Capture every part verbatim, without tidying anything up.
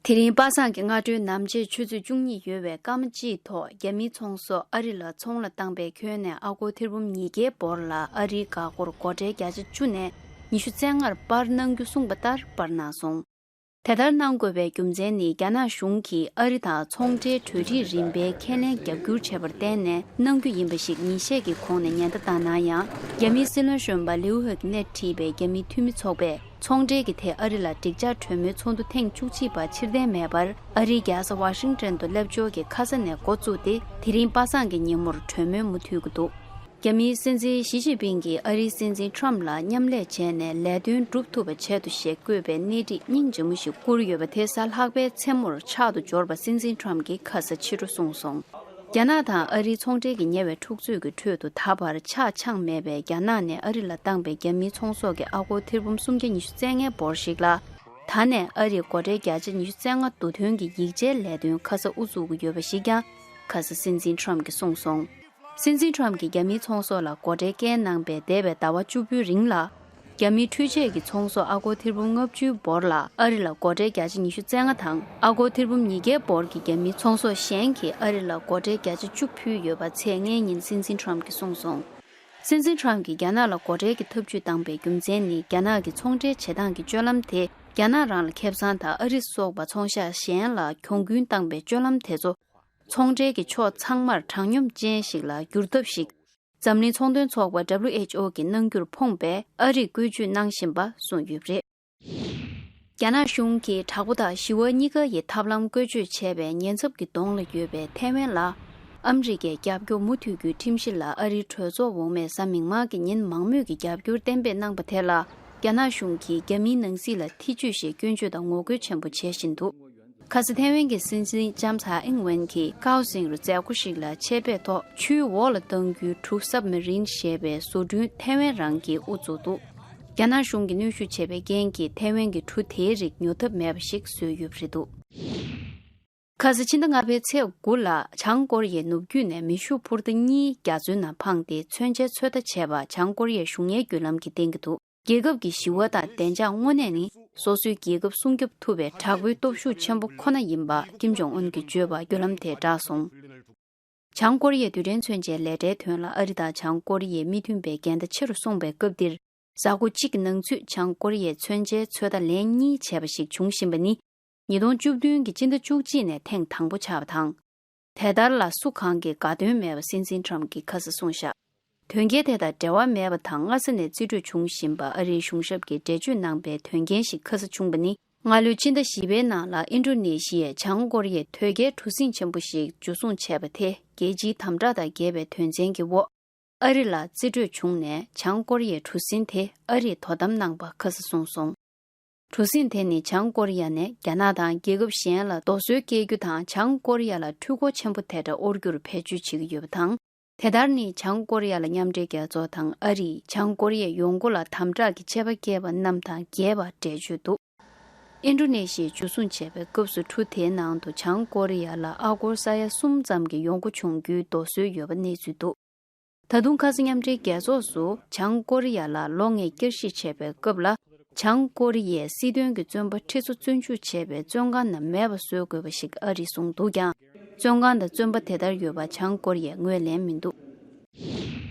དེ་རིང་པ་སངས་ཀྱི་སྔ་དྲོའི་ནམ་ཕྱེད་ཆུ་ཚོད་བཅུ་གཉིས་ཡོལ་བའི་སྐར་མ་གཅིག་ཐོག་རྒྱ་མིའི་ཚོང་ཟོག་ཨ་རི་ལ་ཚོང་ལ་བཏང་པའི་ཁྱོན་ནས་ཨ་སྒོར་ཐེར་འབུམ་ཉིས་བརྒྱའི་འབོར་ལ་ཨ་རིའི་འགག་སྒོར་སྒོ་ཁྲལ་བརྒྱ་ཆ་བཅུ་ནས་ཉི་ཤུ་རྩ་ལྔར་སྤར་གནང་རྒྱུ་གསུངས་པ་ལྟར་སྤར་གནང་སོང་། དེ་ལྟར་གནང་དགོས་པའི་རྒྱུ་མཚན་ནི་རྒྱ་ནག་གཞུང་གིས་ཨ་རི་དང་ཚོང་འབྲེལ་གྲོས་འགྲིག་རིམ་པའི་ཁས་ལེན་རྒྱབ་སྐྱོར་བྱས་པར་བརྟེན་ནས་གནང་རྒྱུ་ཡིན་པ་ཞིག་ཉིན་ཤས་ཀྱི་གོང་ནས་ཉེན་བརྡ་བཏང་ན་ཡང་། རྒྱ་མིའི་སྲིད་བློན་གཞོན་པ་ལིའུ་ཧེ་ནས་བྲིས་པའི་རྒྱ་མིའི་འཐུས་མི་ཚོགས་པས་ཚོང་འབྲེལ་གྱི་ཐད་ཨ་རི་ལ་འགྲིག་འཇགས་གྲོས་མོལ་ཚོགས་འདུ་ཐེངས་བཅུ་གཅིག་པ་ཕྱིར་འཐེན་མེད་པར། ཨ་རིའི་རྒྱལ་ས་ཝ་ཤིང་ཏོན་དུ་སླེབས་འབྱོར་གྱི་ཁ་ས་ནས་འགོ་བཙུགས་ཏེ། དེ་རིང་པ་སངས་ཀྱི་ཉིན་མོར་གྲོས་མོལ་མུ་མཐུད་ཀྱི་འདུག་རྒྱ་མིའི་སྲིད་འཛིན་ཞི་ཅིན་ཕིང་གིས་ཨ་རིའི་སྲིད་འཛིན་ཁྲོམ་ལ་མཉམ་ལས་བྱས་ནས་ལས་དོན་སྒྲུབ་ཐུབ་པ་བྱེད་དོ་ཞེས་བཀོད་པའི་གནས་འགྲིག་སྙིང་རྗེ་མོ་ཞིག་བསྐུར་ཡོད་པ་དེ་གཟའ་ལྷག་པའི་མཚན་མོར་ཕྱག་ཏུ་འབྱོར་བ་སྲིད་འཛིན་ཁྲོམ་གྱིས་ཁ་ས་ཕྱི་དྲོ་གསུངས་སོང་། རྒྱ་ནག་དང་ཨ་རིའི་ཚོང་འབྲེལ་གྱི་ཉེ་བའི་འཁྲུག་རྩོད་ཀྱི་ཁྲོད་དུ་ད་བར་ཆག་འཆང་མེད་པའི་རྒྱ་ནག་ནས་ཨ་རི་ལ་བཏང་པའི་རྒྱ་མིའི་ཚོང་ཟོག་གི་ཨ་སྒོར་ཐེར་འབུམ་སུམ་བརྒྱ་ཉི་ཤུ་རྩ་ལྔའི་འབོར་ཞིག་ལ། ད་ནས་ཨ་རིས་སྒོ་ཁྲལ་བརྒྱ་ཆ་ཉི་ཤུ་རྩ་ལྔ་བསྡུ་དོན་གྱི་ཡིག་ཆའི་ལས་དོན་ཁ་ས་དབུ་བཙུགས་ཀྱི་ཡོད་པ་ཞིག་ཀྱང་ཁ་ས་སྲིད་འཛིན་ཁྲོམ་གྱིས་གསུངས་སོང་། སྲིད་འཛིན་ཁྲོམ་གྱིས་རྒྱ་མིའི་ཚོང་ཟོག་ལ་སྒོ་ཁྲལ་བཀལ་གནང་པའི་འདས་པའི་ཟླ་བ་བཅུ་པོའི་རིང་ལ། རྒྱ་མིའི་འཕྲུལ་ཆས་ཀྱི་ཚོང་ཟོག་ཨ་སྒོར་ཐེར་འབུམ་ལྔ་བཅུའི་འབོར་ལ་ཨ་རི་ལ་སྒོ་ཁྲལ་བརྒྱ་ཆ་ཉི་ཤུ་རྩ་ལྔ་དང་ཨ་སྒོར་ཐེར་འབུམ་ཉིས་བརྒྱའི་འབོར་གྱི་རྒྱ་མིའི་ཚོང་ཟོག་གཞན་གྱིས་ཨ་རི་ལ་སྒོ་ཁྲལ་བརྒྱ་ཆ་བཅུ་ཕུལ་ཡོད་པ་ཚེས་ལྔའི་ཉིན་སྲིད་འཛིན་ཁྲོམ་གྱིས་གསུངས་སོང་། སྲིད་འཛིན་ཁྲོམ་གྱིས་རྒྱ་ནག་ལ་སྒོ་ཁྲལ་གྱི་ཐབས་ཇུས་བཏང་པའི་རྒྱུ་མཚན་ནི། རྒྱ་ནག་གི་ཚོང་འབྲེལ་བྱེད་སྟངས་ཀྱི་སྤྱོད་ལམ་དེ་རྒྱ་ནག་རང་ལ་ཁེ་བཟང་དང་ཨ་རི་སོགས་པ་ཚོང་ཤག་གཞན་ལ་གྱོང་གུན་བཏང་པའི་སྤྱོད་ལམ་དེ་ཚོ། ཚོང་འབྲེལ་གྱི་ཕྱོགས་ཚང་མར་དྲང་སྙོམས་ཅན་ཞིག་ལ་བསྒྱུར་ཐབས་ཤིག་འཛམ་གླིང་ཚོང་དོན་ཚོགས་པ་W H O གིས་གནང་རྒྱུར་ཕོངས་པས་ཨ་རིས་བཀོལ་སྤྱོད་གནང་བཞིན་པ་གསུངས་ཡོད་པ་རེད། རྒྱ་ནག་གཞུང་གིས་དྲག་པོ་དང་ཞི་བ་གཉིས་ཀ་ཡི་ཐབས་ལམ་བཀོལ་སྤྱོད་བྱས་པའི་ཉེན་ཚབས་ཀྱི་གདོང་ལ་ཡོད་པའི་ཐའེ་ཝན་ལ་ཨ་མི་རི་ཀའི་རྒྱབ་སྐྱོར་མུ་མཐུད་རྒྱུའི་ཁྲིམས་གཞི་ལ་ཨ་རིའི་གྲོས་ཚོགས་འོག་མས་གཟའ་མིག་དམར་གྱི་ཉིན་མང་མོས་ཀྱི་རྒྱབ་སྐྱོར་གཏན་འབེབས་གནང་པ་དེ་ལ། རྒྱ་ནག་གཞུང་གིས་རྒྱ་མིའི་ནང་སྲིད་ལ་ཐེ་བྱུས་ཤིག་སྐྱོན་བརྗོད་དང་ངོ་རྒོལ་ཆེན་པོ་བྱེད་བཞིན་འདུག་ཁ་ས་ཐའེ་ཝན་གྱི་སྲིད་འཛིན་ལྕམ་ཚའེ་ཨིང་ཝེན་གྱིས་ཀའོ་སིང་རུ་མཛད་སྒོ་ཞིག་ལ་ཆེད་ཕེབས་ཐོག་ཆུའི་འོག་ལ་གཏང་རྒྱུའི་གྲུ་སབ་མ་རིན་ཞེས་པའི་བཟོ་སྐྲུན་ཐའེ་ཝན་རང་གིས་དབུ་བཙུགས་འདུག་རྒྱ་ནག་གཞུང་གིས་གནོན་ཤུགས་བྱས་པའི་རྐྱེན་གྱིས་ཐའེ་ཝན་གྱི་གྲུ་དེའི་རིགས་ཉོ་ཐབས་མེད་པ་ཞིག་བཟོས་ཡོད་པ་རེད་འདུག་ཁ་ས་ཕྱི་ཟླ་ལྔ་པའི་ཚེས་དགུ་ལ་བྱང་ཀོ་རི་ཡའི་ནུབ་རྒྱུད་ནས་མེ་ཤུགས་འཕུར་མདའ་གཉིས་རྒྱ་མཚོའི་ནང་འཕངས་ཏེ་མཚོན་ཆའི་ཚོད་ལྟ་བྱས་པ་བྱང་ཀོ་རི་ཡའི་གཞུང་གཉེར་བརྒྱུད་ལམ་གྱིས་བསྟན་གྱི་འདུག་རྒྱལ་ཁབ་ཀྱི་ཞི་བ་དང་བདེ་འཇགས་དངོས་གནས་ནི་སོ་སོའི་རྒྱལ་ཁབ་སྲུང་སྐྱོབ་ཐུབ་པའི་དྲག་པོའི་སྟོབས་ཤུགས་ཆེན་པོ་ཁོ་ན་ཡིན་པ་ཀིམ་ཇོང་ཨུན་གྱིས་བརྗོད་པ་བརྒྱུད་ལམ་དེས་བསྒྲགས་སོང་། བྱང་ཀོ་རི་ཡའི་རྡུལ་ཕྲན་མཚོན་ཆའི་ལས་གྲྭའི་དོན་ལ་ཨ་རི་དང་བྱང་ཀོ་རི་ཡའི་མི་མཐུན་པའི་འགལ་ཟླ་ཆེ་རུ་སོང་བའི་སྐབས་འདིར། གཟའ་འཁོར་གཅིག་གི་ནང་ཚུད་བྱང་ཀོ་རི་ཡས་མཚོན་ཆའི་ཚོད་ལྟ་ལན་གཉིས་བྱས་པ་ཞིག་བྱུང་བཞིན་པ་ནི། ཉིས་སྟོང་བཅུ་བདུན་གྱི་སྤྱི་ཟླ་བཅུ་གཅིག་ནས་ཐེངས་དང་པོ་ཆགས་པ་དང་། དེ་ལྟར་ལ་སུ་གང་གིས་དགའ་སྟོན་མེད་པ་སྲིད་འཛིན་ཁྲམ་གྱིས་ཁ་སང་གསུངས་བཞག་དོན་རྐྱེན་དེ་དང་འབྲེལ་བ་མེད་པ་དང་སྔ་ས་ནས་རྩིས་སྤྲོད་བྱུང་བཞིན་པ་ཨ་རིའི་གཞུང་ཞབས་ཀྱིས་འགྲེལ་བརྗོད་གནང་པའི་དོན་རྐྱེན་ཞིག་ཁ་སང་བྱུང་བ་ནི། སྔ་ལོའི་ཕྱི་ཟླ་བཞི་པའི་ནང་ལ་ཨིན་ཌོ་ནེ་ཤི་ཡས་བྱང་ཀོ་རི་ཡའི་དོས་སྐྱེལ་གྲུ་གཟིངས་ཆེན་པོ་ཞིག་འཇུ་བཟུང་བྱས་པ་དེ་རྒྱལ་སྤྱིའི་དམ་དྲག་དང་འགལ་བའི་དོན་ཚན་གྱི་འོག་ཨ་རི་ལ་རྩིས་སྤྲོད་བྱུང་ནས་བྱང་ཀོ་རི་ཡའི་གྲུ་གཟིངས་དེ་ཨ་རིས་དོ་དམ་གནང་པ་ཁ་སང་གསུངས་སོང་། གྲུ་གཟིངས་དེ་ནི་བྱང་ཀོ་རི་ཡ་ནས་རྒྱ་ནག་དང་རྒྱལ་ཁབ་གཞན་ལ་རྡོ་སོལ་སྐྱེལ་རྒྱུ་དང་བྱང་ཀོ་རི་ཡ་ལ་འཕྲུལ་འཁོར་ཆེན་པོ་དེ་འདྲ་དབོར་རྒྱུར་བེད་སྤྱོད་བྱེད་ཀྱི་ཡོད་པ་དང་། དེ་ལྟར་ནི་བྱང་ཀོ་རི་ཡ་ལ་མཉམ་འབྲེལ་རྒྱལ་ཚོགས་དང་ཨ་རིས་བྱང་ཀོ་རི་ཡའི་ཡོང་སྒོ་ལ་དམ་དྲག་གི་ཆད་པ་བཀལ་བ་རྣམས་དང་འགལ་བར་འགྲེལ་བརྗོད་འདུག་ཨིན་ཌོ་ནེ་ཤི་ཡས་འཇུ་བཟུང་བྱས་པའི་སྐབས་སུ་གྲུ་དེའི་ནང་དུ་བྱང་ཀོ་རི་ཡ་ལ་ཨ་སྒོར་ས་ཡ་གསུམ་ཙམ་གྱི་ཡོང་སྒོ་བྱུང་རྒྱུའི་རྡོ་སོལ་ཡོད་པ་གནས་ཚུལ་འདུག་ད་དུང་ཁ་སང་མཉམ་འབྲེལ་རྒྱལ་ཚོགས་སུ་བྱང་ཀོ་རི་ཡ་ལ་ལོ་ལྔའི་བསྐྱར་ཞིབ་བྱས་པའི་སྐབས་ལ། བྱང་ཀོ་རི་ཡས་སྲིད་དོན་གྱི་བཙོན་པ་ཁྲི་ཚོ་བཙོན་འཇུག་བྱས་པའི་བཙོན་ཁང་ནང་མེད་པ་བཟོ་དགོས་པ་ཞིག་ཨ་རིས་གསུངས་འདུག་ཀྱང་། བཙོན་ཁང་དང་བཙོན་པ་དེ་ལྟར་ཡོད་པ་བྱང་ཀོ་རི་ཡས་ངོས་ལེན་མི་འདུག་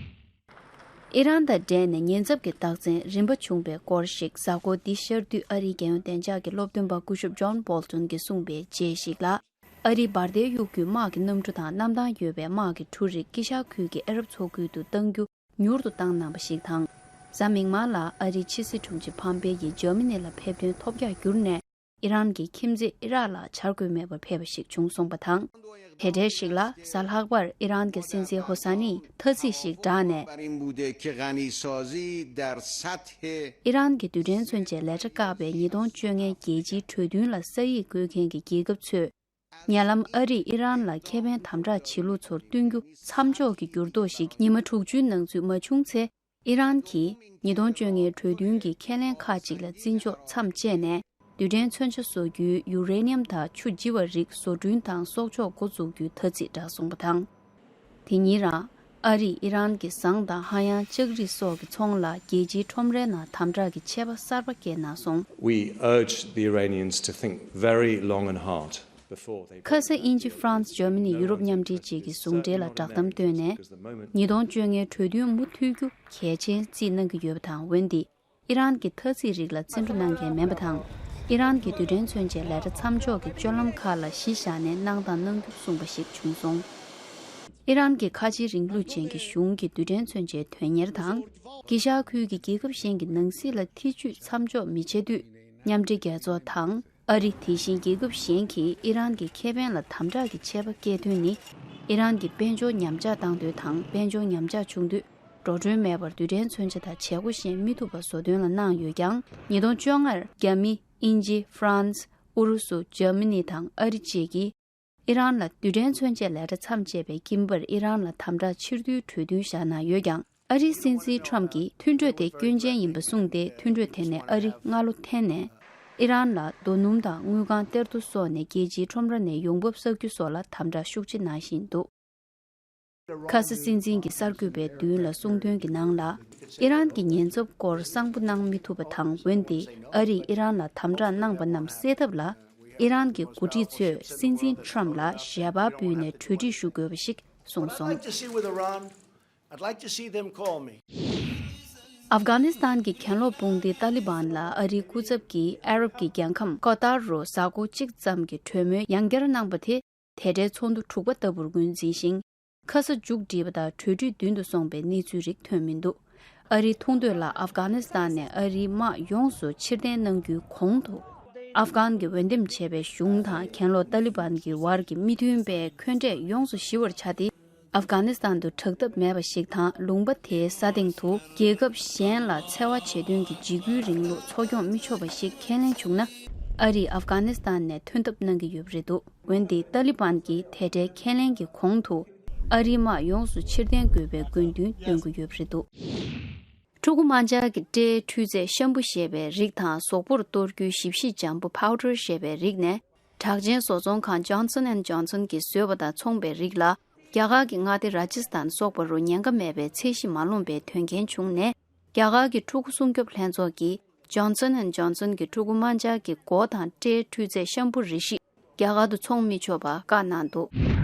ཨི་རན་དང་འབྲེལ་ནས་ཉེན་ཚབས་ཀྱི་རྟགས་མཚན་རིམ་པ་བྱུང་པའི་སྐོར་ཞིག་གཟའ་འཁོར་འདི་ཤར་དུས་ཨ་རིའི་རྒྱལ་ཡོངས་བདེ་འཇགས་ཀྱི་སློབ་སྟོན་པ་སྐུ་ཞབས་ཇོན་བོལ་ཏོན་གྱིས་གསུངས་པའི་རྗེས་ཤིག་ལ། ཨ་རིའི་འབར་མདེལ་གཡུག་རྒྱུའི་དམག་གི་གནམ་གྲུ་དང་གནམ་ཐང་ཡོད་པའི་དམག་གི་གྲུ་རིགས་དཀྱིལ་ཤར་ཁུལ་གྱི་ཨ་རབ་མཚོ་ཁུལ་དུ་གཏང་རྒྱུ་མྱུར་དུ་བཏང་གནང་བ་ཞིག་དང་། གཟའ་མིག་དམར་ལ་ཨ་རིའི་ཕྱི་སྲིད་དྲུང་ཆེ་ཕམ་པེ་ཡིས་འཇར་མ་ནི་ལ་ཕེབས་ཐོན་ཐོབ་རྒྱག་གྱུར་ནས། ཨི་རན་གྱི་ཁྱིམ་མཚེས་ཨི་རག་ལ་འཆར་འགོད་མེད་པར་ཕེབས་པ་ཞིག་བྱུང་སོང་པ་དང་། དེ་འབྲེལ་ཞིག་ལ་གཟའ་ལྷག་པར་ཨི་རན་གྱི་སྲིད་འཛིན་ཧོ་ས་ནིས་ཐ་ཚིག་ཞིག་བསྒྲགས་ནས། ཨི་རན་གྱི་རྡུལ་ཕྲན་མཚོན་ཆའི་ལས་གྲྭ་བཀག་པའི་ཉིས་སྟོང་བཅོ་ལྔའི་རྒྱལ་སྤྱིའི་གྲོས་མཐུན་ལ་ས་ཡིག་འགོད་མཁན་གྱི་རྒྱལ་ཁབ་ཚོས། ཉེ་ལམ་ཨ་རིས་ཨི་རན་ལ་ཁེ་ཕན་དམ་དྲག་བྱེད་ལུགས་ཚོར་བསྟུན་རྒྱུ་མཚམས་འཇོག་གི་འགྱུར་ལྡོག་ཞིག་ཉི་མ་དྲུག་ཅུའི་ནང་ཚུད་མ་བྱུང་ཚེ། ཨི་རན་གྱིས་ཉིས་སྟོང་བཅོ་ལྔའི་གྲོས་མཐུན་གྱི་ཁས་ལེན་ཁག་ཅིག་ལ་བརྩི་འཇོག་མཚམས་བཅད་ནས། རྡུལ་ཕྲན་མཚོན་ཆ་བཟོ་རྒྱུའི་ཡུ་རེ་ནི་ཡམ་དང་ཆུ་ལྗི་བ་རིགས་བཟོ་སྐྲུན་དང་གསོག་འཇོག་འགོ་འཛུགས་རྒྱུའི་ཐ་ཚིག་བསྒྲགས་སོང་པ་དང་། དེ་ཉིན་རང་། ཨ་རིས་ཨི་རན་གྱི་ཟངས་དང་ཧ་ཡང་ལྕགས་རིགས་སོགས་ཀྱི་ཚོང་ལ་རྒྱལ་སྤྱིའི་ཁྲོམ་རའི་ནང་དམ་དྲག་གི་ཆད་པ་གསར་པ་བཀལ་གནང་སོང་། We urge the Iranians to think very long and hard before they ཁ་ས་དབྱིན་ཇི་ཧྥ་རན་སི་འཇར་མ་ནི་ཡུ་རོབ་མཉམ་འབྲེལ་བཅས་ཀྱི་ཟུང་འབྲེལ་ལ་བསྒྲགས་གཏམ་བཏོན་ནས། ཉིས་སྟོང་བཅོ་ལྔའི་གྲོས་མཐུན་མུ་མཐུད་རྒྱུ་གལ་ཆེན་བརྩིས་གནང་གི་ཡོད་པ་དང་། འོན་ཏེ། ཨི་རན་གྱི་ཐ་ཚིག་རིགས་ལ་བརྩི་འགྲོ་གནང་མཁན་མིན་པ་དང་། ཨི་རན་གྱི་རྡུལ་ཕྲན་མཚོན་ཆའི་ལས་གྲྭ་མཚམས་འཇོག་གི་སྤྱོད་ལམ་ཁག་ལ་གཞི་བཞག་ནས་གནང་དང་གནང་རྒྱུ་གསུངས་པ་ཞིག་བྱུང་སོང་། ཨི་རན་གྱི་ཁ་ཆེའི་རིང་ལུགས་ཅན་གྱི་གཞུང་གིས་རྡུལ་ཕྲན་མཚོན་ཆའི་དོན་གཉེར་དང་། དཀྱིལ་ཤར་ཁུལ་གྱི་རྒྱལ་ཁབ་གཞན་གྱི་ནང་སྲིད་ལ་ཐེ་ཇུས་མཚམས་འཇོག་མི་བྱེད་དུས། མཉམ་འབྲེལ་རྒྱལ་ཚོགས་དང་། ཨ་རི། དེ་བཞིན་རྒྱལ་ཁབ་གཞན་གྱིས་ཨི་རན་གྱི་ཁེ་ཕན་ལ་དམ་དྲག་གི་ཆད་པ་བཀལ་དོན་ནི། ཨི་རན་གྱི་དཔལ་འབྱོར་ཉམས་ཆག་བཏང་དོན་དང་། དཔལ་འབྱོར་ཉམས་ཆག་བྱུང་དུས། འགྲོ་གྲོན་མེད་པར་རྡུལ་ཕྲན་མཚོན་ཆ་དང་བྱེད་སྒོ་གཞན་མི་ཐུབ་པ་བཟོ་དོན་ལ་གནང་ཡོད་ཀྱང་། ཉིས་སྟོང་བཅོ་ལྔར་རྒྱ་མི། དབྱིན་ཇི། ཧྥ་རན་སི། ཨུ་རུ་སུ། འཇར་མ་ནི་དང་ཨ་རི་བཅས་ཀྱིས་ཨི་རན་ལ་རྡུལ་ཕྲན་མཚོན་ཆའི་ལས་གྲྭ་མཚམས་བཅད་པའི་རྐྱེན་པར་ཨི་རན་ལ་དམ་དྲག་ཕྱིར་བསྡུའི་གྲོས་མཐུན་བཞག་གནང་ཡོད་ཀྱང་། ཨ་རིའི་སྲིད་འཛིན་ཁྲོམ་གྱིས་མཐུན་གྲོས་དེ་སྐྱོན་ཅན་ཡིན་པ་གསུངས་ཏེ། མཐུན་གྲོས་དེ་ནས་ཨ་རི་སྔ་ལོ་འཐེན་ནས་ཨི་རན་ལ་རྡོ་སྣུམ་དང་དངུལ་ཁང་གཏེར་རྡོ་སོགས་ནས་རྒྱལ་སྤྱིའི་ཁྲོམ་ར་ནས་ཡོང་འབབ་བསགས་རྒྱུ་སོགས་ལ་དམ་དྲག་ཤུགས་ཆེ་གནང་བཞིན་འདུག་ཁ་ས་སྲིད་འཛིན་གྱི་གསར་འགོད་པའི་མདུན་ལ་གསུངས་དོན་གྱི་ནང་ལ། ཨི་རན་གྱི་ཉེན་ཚབས་སྐོར་གསང་པོ་གནང་མི་ཐུབ་པ་དང་། འོན་ཏེ་ཨ་རིས་ཨི་རན་ལ་དམ་དྲག་གནང་པ་རྣམས་སེལ་ཐབས་ལ། ཨི་རན་གྱི་འགོ་ཁྲིད་ཚོས་སྲིད་འཛིན་ཁྲོམ་ལ་ཞལ་པར་ཕུལ་ནས་གྲོས་འགྲིག་ཞུ་དགོས་པ་ཞིག་གསུངས་སོང་། I'd like to see with Iran, I'd like to see them call me. ཨབ་གྷ་ནི་སི་ཐན་གྱི་གྱེན་ལོག་དཔུང་སྡེ་ཏཱ་ལི་བན་ལ་ཨ་རིའི་སྐུ་ཚབ་ཀྱིས་ཨ་རབ་ཀྱི་རྒྱལ་ཁམས་ཀ་ཏར་རུ་གཟའ་འཁོར་གཅིག་ཙམ་གྱི་གྲོས་མོལ་ཡང་བསྐྱར་གནང་པ་དེ། དེ་འདྲའི་ཚོགས་འདུ་དྲུག་པ་ལྟ་བུར་ངོས་འཛིན་ཞིང་། ཁ་ས་མཇུག་བསྒྲིལ་བ་དང་གྲོས་འགྲིག་མདུན་དུ་སོང་པའི་གནས་ཚུལ་རིགས་ཐོན་མི་འདུག་ཨ་རིའི་མཐོང་ཐོས་ལ། ཨབ་གྷ་ནི་སི་ཐན་ནས་ཨ་རིའི་དམག་ཡོངས་སུ་ཕྱིར་འཐེན་གནང་རྒྱུའི་གོང་དུ། ཨབ་གྷན་གྱི་འོས་འདེམས་བྱས་པའི་གཞུང་དང་གྱེན་ལོག་ཏཱ་ལི་བན་གྱི་བར་གྱི་མི་མཐུན་པའི་འཁོན་འགྲས་ཡོངས་སུ་ཞི་བར་བྱ་སྟེ། ཨབ་གྷ་ནི་སི་ཐན་དུ་དྲག་འཐབ་མེད་པ་ཞིག་དང་། ལུང་པ་དེའི་ས་སྟེང་དུ་རྒྱལ་ཁབ་གཞན་ལ་འཚེ་བ་བྱེད་དོན་གྱི་འཇིགས་སྐུལ་རིང་ལུགས་འཚོ་སྐྱོང་མི་ཆོག་པ་ཞིག་ཁས་ལེན་བྱུང་ན། ཨ་རིས་ཨབ་གྷ་ནི་སི་ཐན་ནས་ཐོན་ཐབས་གནང་གི་ཡོད་པ་རེད་འདུག་འོན་ཏེ་ཏཱ་ལི་བན་གྱིས་དེ་འདྲའི་ཁས་ལེན་གྱི་གོང་དུ། ཨ་རིའི་དམག་ཡོངས་སུ་ཕྱིར་འཐེན་དགོས་པའི་དགོས་འདུན་བཏོན་གྱི་ཡོད་པ་རེད་འདུག་ཕྲུ་གུ་དམར་འབྱར་གྱི་སྐྲའི་འཕྲུལ་རྫས་ཤམ་བུ་ཞེས་པའི་རིགས་དང་། གཟུགས་པོར་གཏོར་རྒྱུའི་ཞིབ་ཞིབ་ལྗང་པོ་པའུ་ཌར་ཞེས་པའི་རིགས་ནས། གྲགས་ཅན་བཟོ་ཚོང་ཁང་Johnson and Johnson གྱིས་བཟོས་པ་དང་མཚུངས་པའི་རིགས་ལ། རྒྱ་གར་གྱི་མངའ་སྡེ་ར་ཇི་སི་ཐན་སོགས་པ་རུ་ཉེན་ཁ་མེད་པའི་ཚད་གཞི་མ་ལོངས་པའི་དོན་རྐྱེན་བྱུང་ནས། རྒྱ་གར་གྱི་ཕྲུ་གུ་སྲུང་སྐྱོབ་ལྷན་ཚོགས་ཀྱིས་Johnson and Johnson གྱི་ཕྲུ་གུ་དམར་འབྱར་གྱི་མགོ་དང་སྐྲའི་འཕྲུལ་རྫས་ཤམ་བུ་རེ་ཞིག་རྒྱ་གར་དུ་འཚོང་མི་ཆོག་པ་བཀག་གནང་འདུག